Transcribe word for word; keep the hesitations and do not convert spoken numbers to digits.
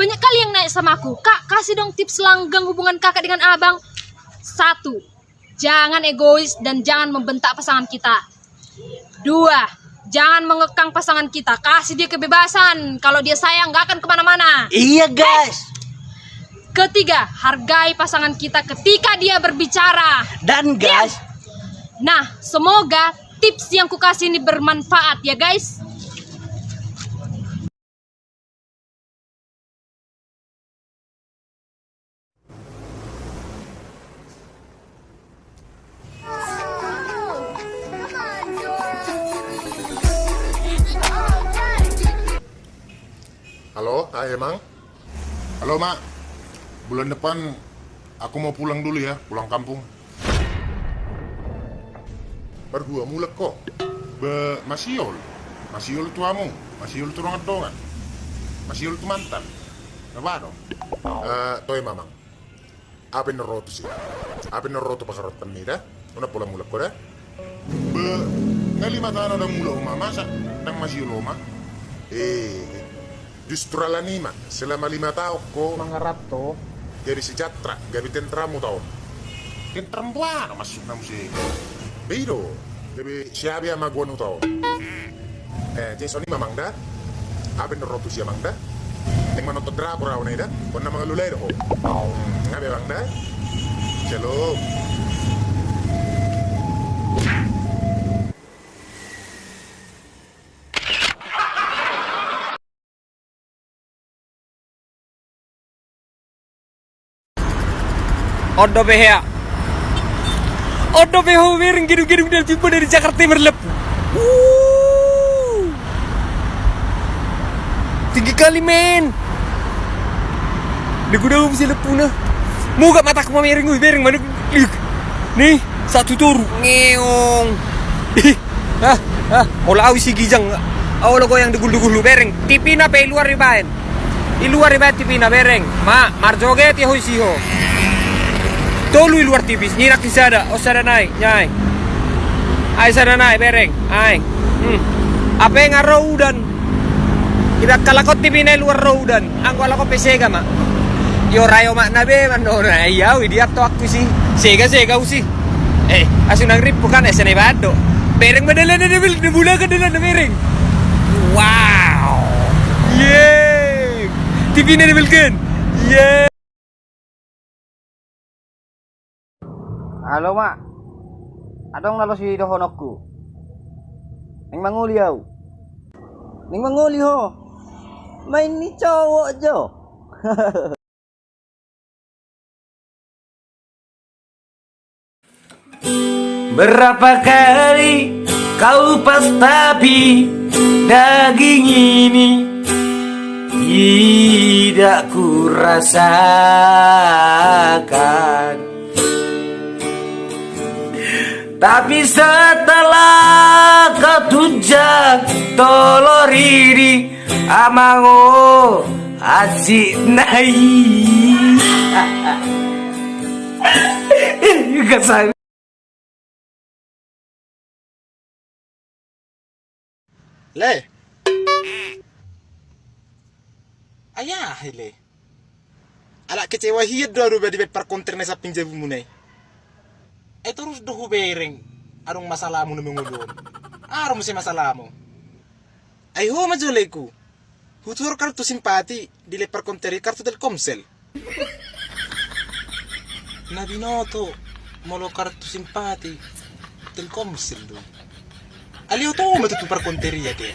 Banyak kali yang nanya sama aku, "Kak, kasih dong tips langgeng hubungan kakak dengan abang." Satu, jangan egois dan jangan membentak pasangan kita. Dua, jangan mengekang pasangan kita. Kasih dia kebebasan. Kalau dia sayang, nggak akan kemana-mana. Iya, guys. Ketiga, hargai pasangan kita ketika dia berbicara. Dan, guys. Nah, semoga tips yang kukasih ini bermanfaat ya, guys. Halo, hai, Mang. Halo, Mak. Bulan depan aku mau pulang dulu ya, pulang kampung. Marhua mulak ho? Be, masiol. Masiol tu hamu, masiol tu dongan-dongan, masiol tu mantan. Na ba do? Eh, toe, Mamang. Ape na ro tusi? Ape na ro tu pangarantoan i da? Unang pola mulak ho da? Be, nga lima taon ndang mulak ho ma, masa ndang masiol ho ma? Eh, justru alani i ma, selama lima taon ho mangaranto, jadi sejahtera, gabe tentram huta on. Tentram boha do maksudna muse? Be i do, gabe siabeahan huta on. Eh, jadi songon i ma, Mang, da. Ape na ro tusi, Mang, da? Naeng manonton drakor au nai da. Hona mangalulai do ho. Nga be, Mang, da. Shalom. On dope hea. On dope ho, bereng, gedung-gedung dari Bimbo dari Jakarta marlepu. Wuh. Tinggi kali, men. Degu dau bisa lepuna. Muga mataku mamereng, ui, bereng mana. Nih, satu toru. Ngeong. Ih. Ah, ah, molo au isi ginjang, au olo goyang dugul-dugul, bereng. T V na pe i luar ibaen. I luar ibaen T V na, bereng. Ma, marjoget ia ho isi ho. Tolu i luar T V, nginak i sada, on sada nai, nai. Ai sada nai, bereng, ai. Hmm. Ape nga ro udan. Iba halak on T V na i luar ro udan. Anggo halak on pe sega ma. Iorai omakna be mandok na, ia au, idiot to aku si. Sega, sega au si. Eh, asu nang rip bukan, eh, sana ibaen do. Bereng ma dalan na, bel, na bulakan dalan na, bereng. Wow. Yeay. T V na dibelken. Yeay. Halo, Mak. Adong na laho sidohononku. Naeng mangoli au. Naeng mangoli ho. Main ni cowok jo. Berapa kali kau pastapi daging ini, tidak kurasakan. Tapi setelah kau tunjang tolor ini, amang, oh, asik nai. Kesal. Le. Ai aha i, le? Ala kecewa hian do au dope dibaen parkonter na i samping jabumuna i. Ai torus do hubereng adong masalahmu na mangolu on. Aha do muse masalahmu? Ai ho ma jolengku. Hutuhor kartu simpati, dilehon parkonter i kartu Telkomsel. Na binoto, molo kartu simpati, Telkomsel do i. Alai oto ma tutu parkonter i ate.